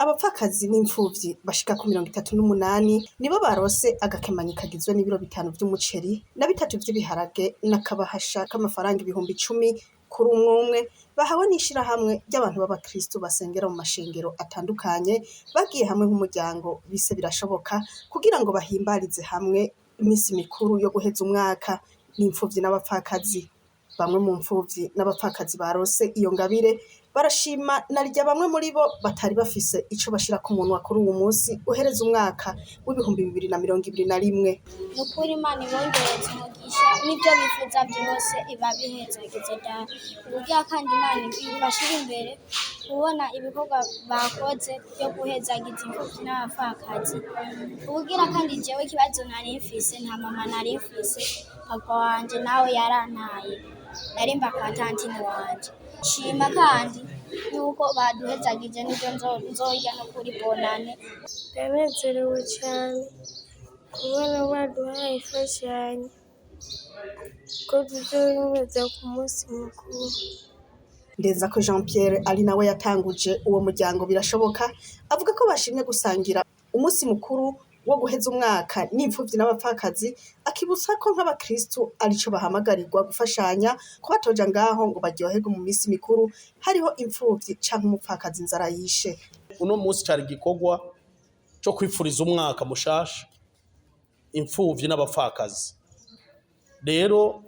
Abapfakazi n'imfuvyi bashika ku 38 nibo barose agakemanyi kagizwe n'ibiro 5 vy'umuceri na 3 vy'ibiharage n'akabahasha k'amafaranga 10,000 kuri umwumwe, bahawe n'ishirahamwe ry'abantu b'abakristo basengera mu mashengero atandukanye, bagiye hamwe nk'umuryango bise birashoboka kugira ngo bahimbarize hamwe imisi mikuru yo guheza umwaka n'imfuvyi n'abapfakazi. Bamwe mu mfuvyi n'abapfakazi barose iyo ngabire barashima, narirya bamwe muri bo batari bafise ico bashira ku munwa kuri uwu musi uhereza umwaka w'2021. Ni ukuri Imana ibongereze umugisha n'ibyo bifuza byose ibabihezagize Data. Uburyo kandi Imana ibashira imbere kubona ibikorwa bakoze byo guhezagiza imfuvyi n'abapfakazi. Ubugira kandi jewe ikibazo nari mfise, nta mama nari mfise, papa wanje nawe yarantaye, narimba kwa tantine wanje. Nshima kandi yuko baduhezagije n'ivyo nzorya no kuri bonane. Ndanezerewe cyane kubona baduhaye imfashanyo ko tuzoyimeza ku munsi mukuru. Ndenzako Jean Pierre ari nawe yatanguje uwo muryango birashoboka, avuga ko bashimye gusangira umunsi mukuru wo guheza umwaka n'imfuvyi n'abapfakazi, akibutsa ko nk'abakristu arico bahamagarirwa gufashanya, ko batoja ngaho ngo baryoherwe mu misi mikuru hariho imfuvyi canke umupfakazi inzara yishe. Uno munsi cari igikorwa co kwipfuriza umwaka mushasha imfuvyi n'abapfakazi. Rero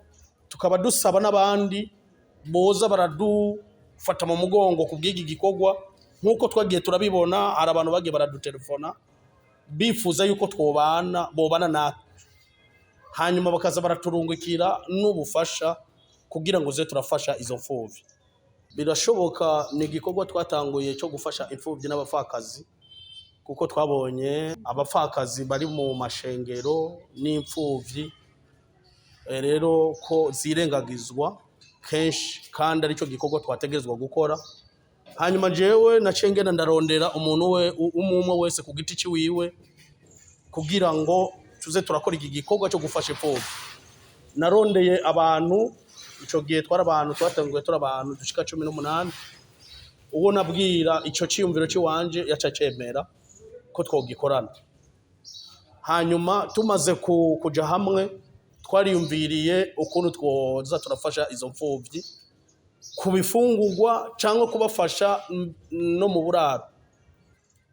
tukaba dusaba n'abandi boza baradufata mu mugongo ku bw'iki gikorwa, nk'uko twagiye turabibona hari abantu bagiye baradutelefona bifuza yuko twobana, bobana natwe, hanyuma bakaza baraturungikira n'ubufasha kugira ngo ze turafasha izo mfuvyi. Birashoboka ni igikorwa twatanguye cyo gufasha imfuvyi n'abapfakazi, kuko twabonye abapfakazi bari mu mashengero n'imfuvyi rero ko zirengagizwa kenshi, kandi aricyo gikorwa twategerezwa gukora. Hanyuma jewe naciye ngenda ndarondera umuntu we umwe wese ku giti ciwiwe kugira ngo tuze turakora iki gikorwa cyo gufasha imfuvyi. Narondeye abantu, ico gihe twari abantu twatanguye turi abantu dushika 18, uwo nabwira ico ciyumviro ciwanje yaca acemera ko twogikorana. Hanyuma tumaze kuja hamwe twariyumviriye ukuntu twoza turafasha izo mfuvyi ku bifungurwa cyangwa kubafasha no mu buraro.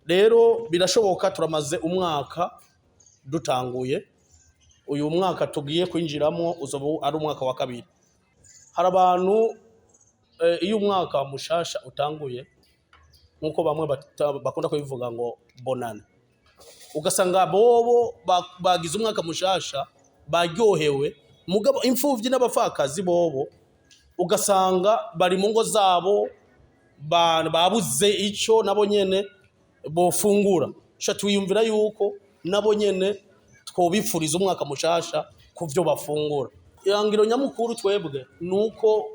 Rero birashoboka, turamaze umwaka dutanguye, uyu mwaka tugiye kwinjiramo uzoba ari umwaka wa kabiri. Hari abantu iyo umwaka mushasha utanguye, nk'uko bamwe bakunda kubivuga ngo bonane, ugasanga bobo bagize umwaka mushasha baryohewe, mugabo imfuvyi n'abapfakazi bobo ugasanga bari mu ngo zabo babuze ico nabo nyene bofungura. Sha twiyumvira yuko nabo nyene twobipfuriza umwaka mushasha ku vyo bafungura. Ihangiro nyamukuru twebwe nuko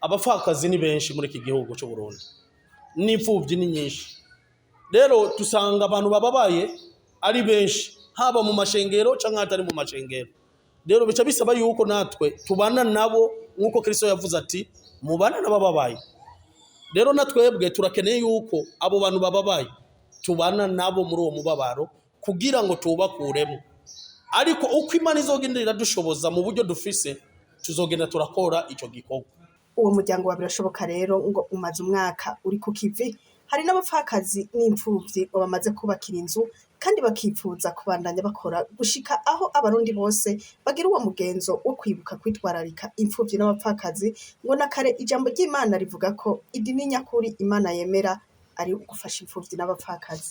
abapfakazi ni benshi muri iki gihugu c'u Burundi, n'imfuvyi ni nyinshi. Rero dusanga abantu bababaye ari benshi, haba mu mashengero canke hatari mu mashengero. Rero bica bisaba yuko natwe tubana nabo nk'uko Kristo yavuze ati mubane n'abababaye. Rero natwebwe turakeneye yuko abo bantu bababaye tubana nabo muri uwo mubabaro kugira ngo tubakuremo. Ariko uko Imana izogenda iradushoboza mu buryo dufise, tuzogenda turakora ico gikorwa. Uwo muryango wa birashoboka rero ngo umaze umwaka uri ku kivi, hari n'abapfakazi n'imfuvyi ngo bamaze kubakira inzu kandi bakipfuza kubandanya bakora gushika aho abarundi bose bagira uwo mugenzo wo kwibuka kwitwararika imfuvyi n'abapfakazi, ngo na kare ijambo ry'Imana rivuga ko idini nyakuri Imana yemera ari ugufasha imfuvyi n'abapfakazi.